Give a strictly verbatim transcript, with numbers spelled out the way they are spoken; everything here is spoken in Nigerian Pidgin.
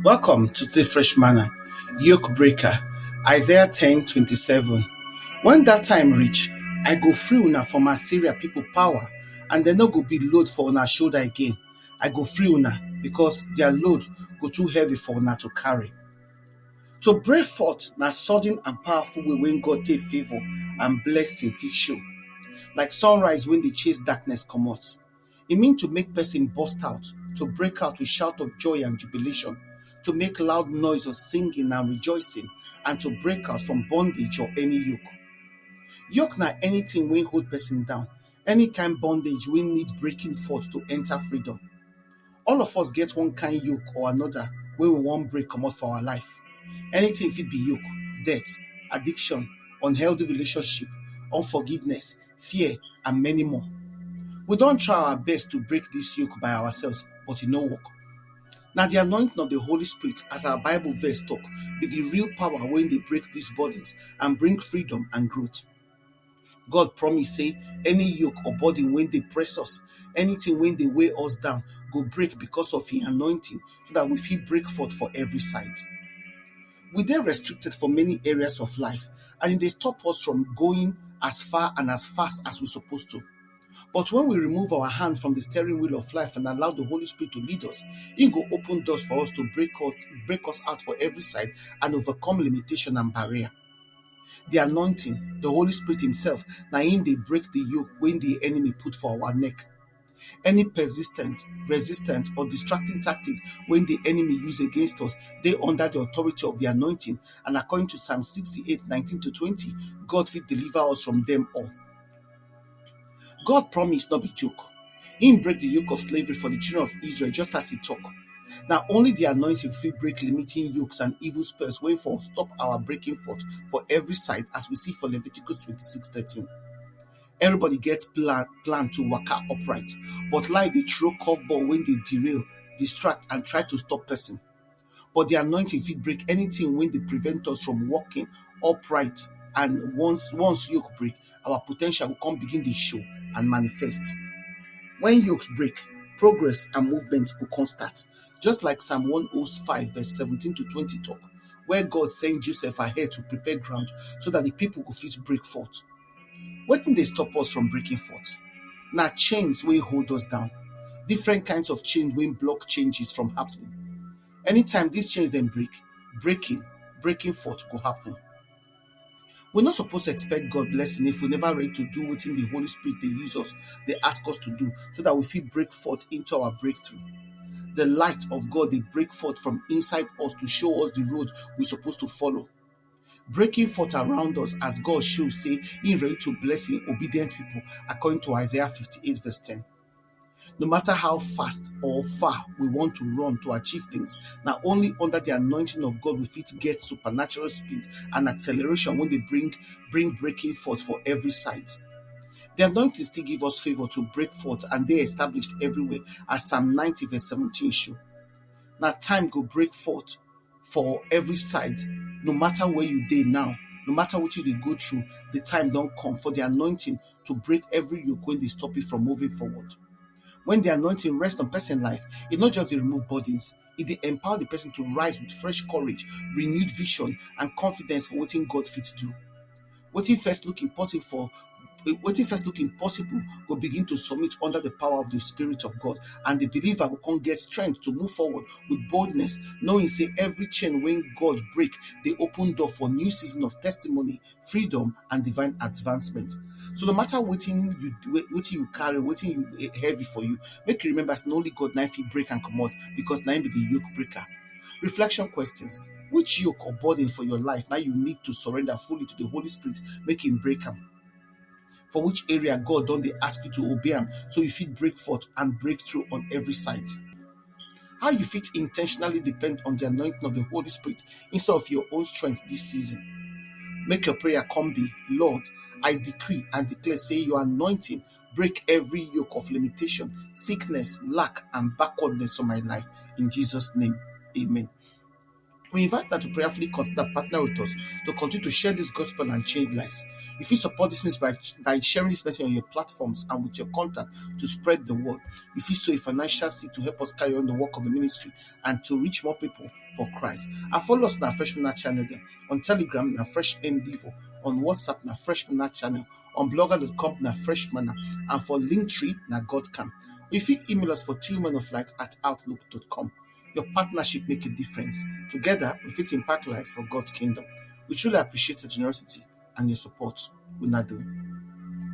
Welcome to the Fresh Manna, Yoke Breaker, Isaiah ten twenty-seven. When that time reach, I go free una from Assyria people power, and they no go be load for una shoulder again. I go free una because their load go too heavy for una to carry. To break forth na sudden and powerful way when God take favor and blessing fit show. Like sunrise when they chase darkness comot. E mean to make person burst out, to break out with shout of joy and jubilation, to make loud noise of singing and rejoicing, and to break out from bondage or any yoke. Yoke na anything wey hold person down, any kind bondage wey need breaking forth to enter freedom. All of us get one kind yoke or another wey we wan break comot for our life. Anything fit be yoke, debt, addiction, unhealthy relationship, unforgiveness, fear, and many more. We don try our best to break this yoke by ourselves, but e no work. Na the anointing of the Holy Spirit, as our Bible verse talk, be the real power wey dey break these burdens and bring freedom and growth. God promise say any yoke or burden wey dey press us, anything wey dey weigh us down, go break because of him anointing, so that we fit break forth for every side. We dey restricted for many areas of life, and e dey stop us from going as far and as fast as we suppose to. But when we remove our hand from the steering wheel of life and allow the Holy Spirit to lead us, e go open doors for us to break out, break us out for every side and overcome limitation and barrier. The anointing, the Holy Spirit himself, na him dey break the yoke wey the enemy put for our neck. Any persistent, resistant, or distracting tactics wey the enemy use against us dey under the authority of the anointing, and according to Psalm sixty-eight nineteen to twenty, God fit deliver us from them all. God promise no be joke. Him break the yoke of slavery for the children of Israel, just as he talk. Na only the anointing fit break limiting yokes and evil spells wey for stop our breaking forth for every side, as we see for Leviticus twenty-six thirteen. Everybody get plan, plan to waka upright, but life dey throw curveball wey dey derail, distract, and try to stop person. But the anointing fit break anything wey dey prevent us from walking upright, and once, once yoke break, our potential go come begin dey show and manifest. When yokes break, progress and movement go come start. Just like Psalm one oh five verse seventeen to twenty talk, where God send Joseph ahead to prepare ground so that the people go fit break forth. Wetin dey stop us from breaking forth? Na chains wey hold us down. Different kinds of chains wey block changes from happening. Anytime these chains dem break, breaking, breaking forth go happen. We no suppose expect God blessing if we never ready to do wetin the Holy Spirit dey use us, dey ask us to do, so that we fit break forth into our breakthrough. The light of God dey break forth from inside us to show us the road we suppose to follow. Breaking forth around us as God show say he ready to bless him obedient people, according to Isaiah fifty-eight verse ten. No matter how fast or far we want to run to achieve things, na only under the anointing of God we fit get supernatural speed and acceleration wey dey bring, bring breaking forth for every side. The anointing still give us favor to break forth and dey established everywhere, as Psalm ninety verse seventeen show. Na time go break forth for every side. No matter where you dey now, no matter what you dey go through, the time don come for the anointing to break every yoke wey dey stop you from moving forward. When the anointing rest on person life, e no just dey remove burdens, e dey empower the person to rise with fresh courage, renewed vision, and confidence for wetin God fit do. Wetin first look impossible for wetin first look impossible go begin to submit under the power of the Spirit of God, and the believer go come get strength to move forward with boldness, knowing say every chain wey God break dey open door for new season of testimony, freedom, and divine advancement. So no matter wetin you, wetin you carry, wetin you, eh, heavy for you, make you remember say na only God na fit break and comot, because na him be the yoke breaker. Reflection questions: which yoke or burden for your life now you need to surrender fully to the Holy Spirit, make him break am? For which area God don dey ask you to obey am so you fit break forth and breakthrough on every side? How you fit intentionally depend on the anointing of the Holy Spirit instead of your own strength this season? Make your prayer come be, Lord, I decree and declare say your anointing break every yoke of limitation, sickness, lack, and backwardness from my life. In Jesus' name, amen. We invite una to prayerfully consider partner with us to continue to share this gospel and change lives. If you support this ministry by, by sharing this message on your platforms and with your contact to spread the word, if you sow a financial seed to help us carry on the work of the ministry and to reach more people for Christ. And follow us on our Fresh Manna channel there. On Telegram, na Fresh M Devo. On WhatsApp, na Fresh Manna channel. On blogger dot com, na Fresh Manna. And for Linktree, na God Camp. If you email us for two men of light at outlook dot com. Your partnership make a difference. Together, we fit impact lives for God's kingdom. We truly appreciate your generosity and your support. Una do.